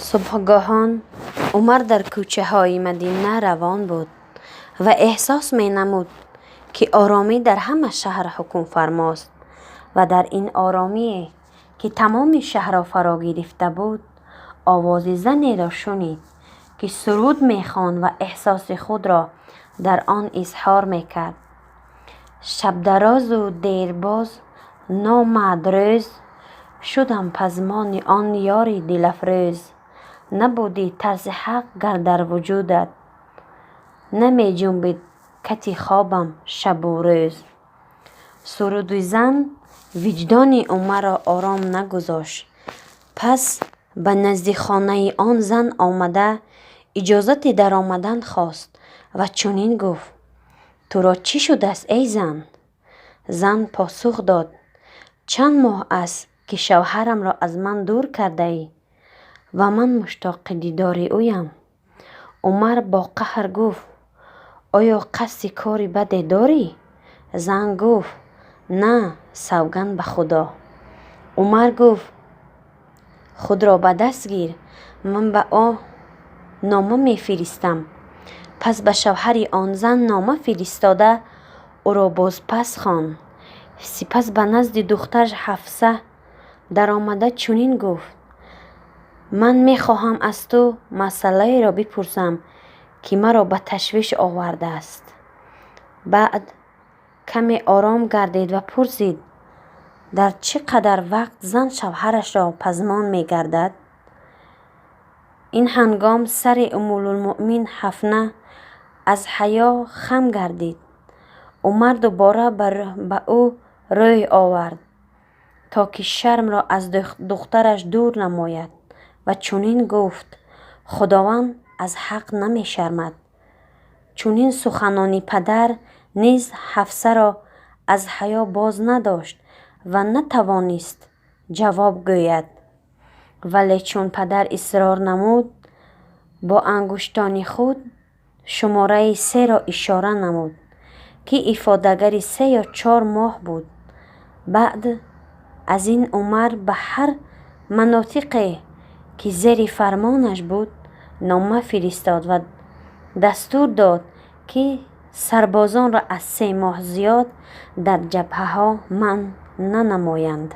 Субҳгоҳон Умар дар кӯчаҳои Мадина равон буд ва эҳсос менамуд, ки оромӣ дар ҳама шаҳр ҳукмфармост ва дар ин оромие, ки тамоми шаҳрро фаро гирифта буд, овози занеро шунид, ки суруд мехонд ва эҳсоси худро дар он изҳор мекард. Шабдарозу дербоз номад рӯз, шудам пазмони он ёри дилафрӯз. Набудӣ тарси ҳақ гар дар вуҷудат, намеҷунбид кати хобам шабу рӯз. Суруди зан виҷдони Умарро ором нагузошт. Пас ба назди хонаи он зан омада, иҷозати даромадан хост ва чунин гуфт: «Туро чӣ шудааст, эй зан?» Зан посух дод: «Чанд моҳ аст, ки шавҳарамро аз ман дур кардаӣ ва ман муштоқи дидори ӯям». Умар бо қаҳр гуфт: «Оё қасди кори баде дорӣ?» Зан гуфт: «На, савганд ба Худо». Умар гуфт: «Худро ба даст гир, ман ба ӯ нома мефиристам». Пас ба шавҳари он зан нома фиристода, ӯро бозпас хонд. Сипас ба назди духтараш Ҳафса даромада чунин гуфт: «Ман мехоҳам аз ту масъалаеро бипурсам, ки маро ба ташвиш овардааст». Баъд каме ором гардид ва пурсид: «Дар чӣ қадар вақт зан шавҳарашро пазмон мегардад?» Ин ҳангом сари Уммулмӯъмин Ҳафна аз ҳаё хам гардид. Умар дубора ба ӯ рӯй овард, то ки шармро аз духтараш дур намояд ва чунин гуфт: «Худованд аз ҳақ намешармад». Чунин суханони падар низ Ҳафсаро аз ҳаё боз надошт ва натавонист ҷавоб гӯяд. Вале чун падар исрор намуд, бо ангуштони худ шумораи серо ишора намуд, ки ифодагари 3 ё 4 моҳ буд. Баъд аз ин Умар ба ҳар манотиқе, ки зери фармонаш буд, нома фиристод ва дастур дод, ки сарбозонро аз 3 моҳ зиёд дар ҷабҳаҳо манъ нанамоянд.